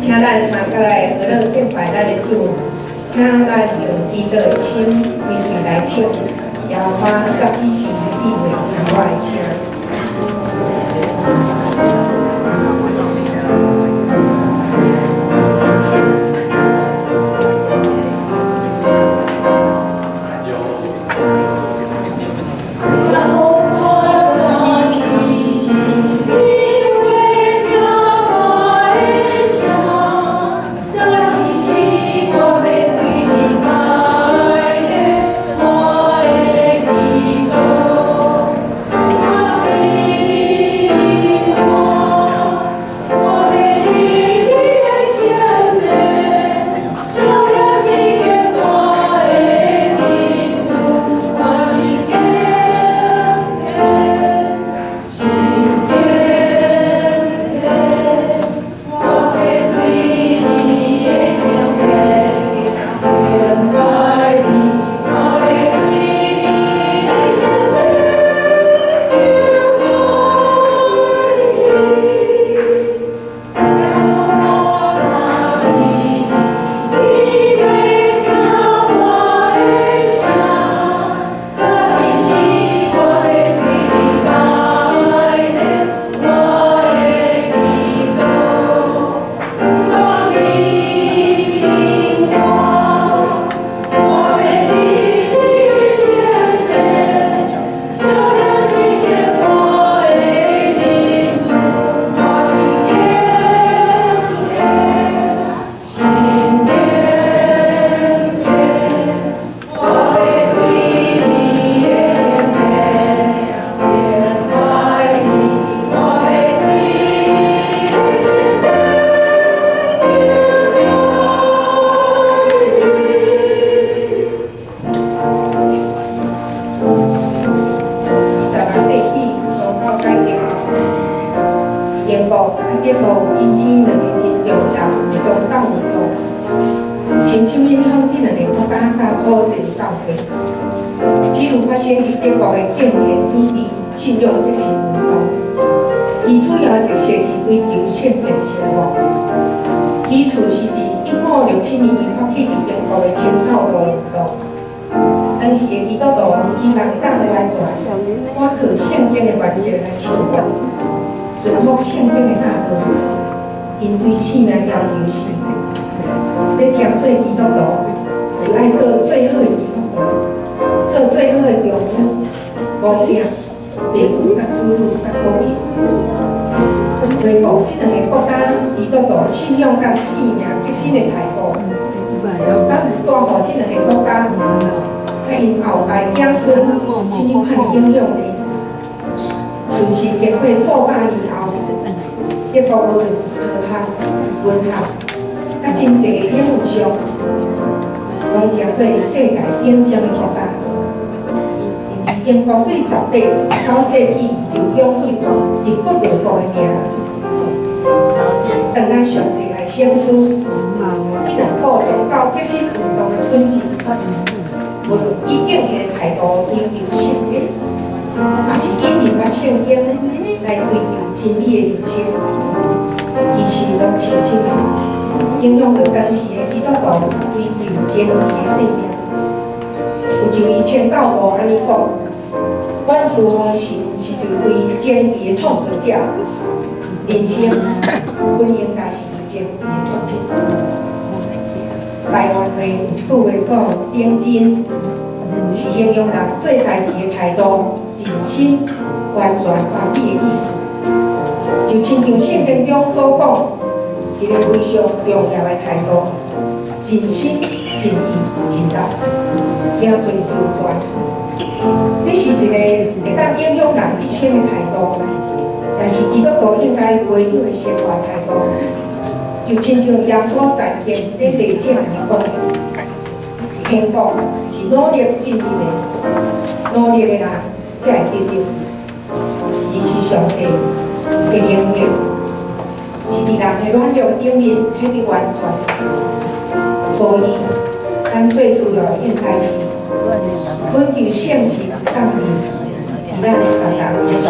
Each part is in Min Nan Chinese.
請咱三個來合樂敬拜咱的主，請咱用祈禱的心，開喙來唱。耶和華早起時，你袂聽我的聲。英國佮德國引起兩個真重要的宗教運動，深深影響這兩个國家佮普世的教會。譬如發生佇德國的敬虔主義信仰革新運動，伊主要的特色是追求聖潔的生活。起初是佇1567年發起佇英國的清教徒運動。當時的基督徒希望會當完全倚靠聖經的原則來生活，順服聖經的教導。𪜶對性命要求是，欲成做基督徒，就愛做最好的基督徒，做最好的丈夫、某囝、爸母佮子女佮國民。回顧這兩个國家基督徒信仰佮生命革新的態度，敢有帶予這兩个國家佮𪜶後代子孫啥物款的影響呢？事實經過數百年後，德國無論科學、文學，佮真濟个領域上，攏成做世界頂尖的國家。英國對18、19世紀就擁有日不落國的名。當咱詳細來省思這兩股宗教革新運動的本質，無論以敬虔的態度追求聖潔，抑是引入甲聖經來追求真理的人生，其實攏深深影響著當時的基督徒追求真理的信念。有一位清教徒按呢講：阮侍奉的神是一位真理的創造者，人生本應該是真理的作品。台灣話有一句話講：認真是形容人做代誌的態度，盡心、完全、完美的意思。就親像聖經中所講，一个非常重要的態度：盡心、盡意、盡力，行做事全。這是一个會當影響人一生的態度，也是基督徒應該培養的生活態度。就親像耶穌在天咧提醒人講，天國是努力進入的，努力的人才會得著。伊是上帝的能力，是佇人的軟弱頂面彼個完全。所以，咱最需要的應該是懇求聖神降臨，佇咱的逐逐的心。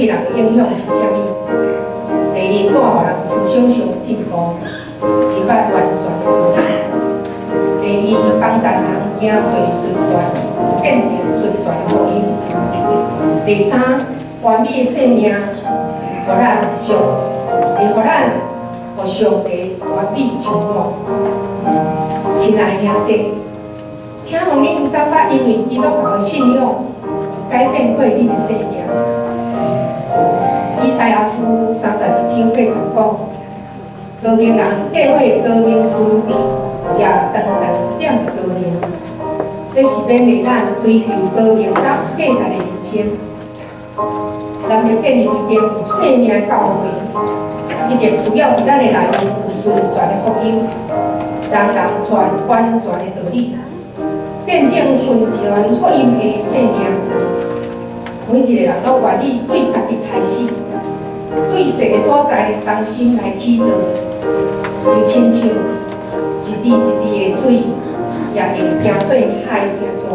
對人的影響是啥物？第一，帶予人思想上的進步，明白完全的道理。第二，幫助人行做順全，見證順全福音。第三，完美的生命，予咱上，會予咱予上帝完美充滿。親愛的兄弟，請問恁有感覺因為基督教的信仰改變過恁的生命？以賽亞書32章80講，高明人計劃高明事，也長長踮高明。這是勉勵咱追求高明佮有價值的人生。咱欲建立一間有生命的教會，一定需要佇咱的內面有純全的福音，人人傳完全的道理，見證純全福音的生命。每一个人攏願意對家己開始，對適的所在重新來起造，就親像一滴一滴的水，也會成做海遐大。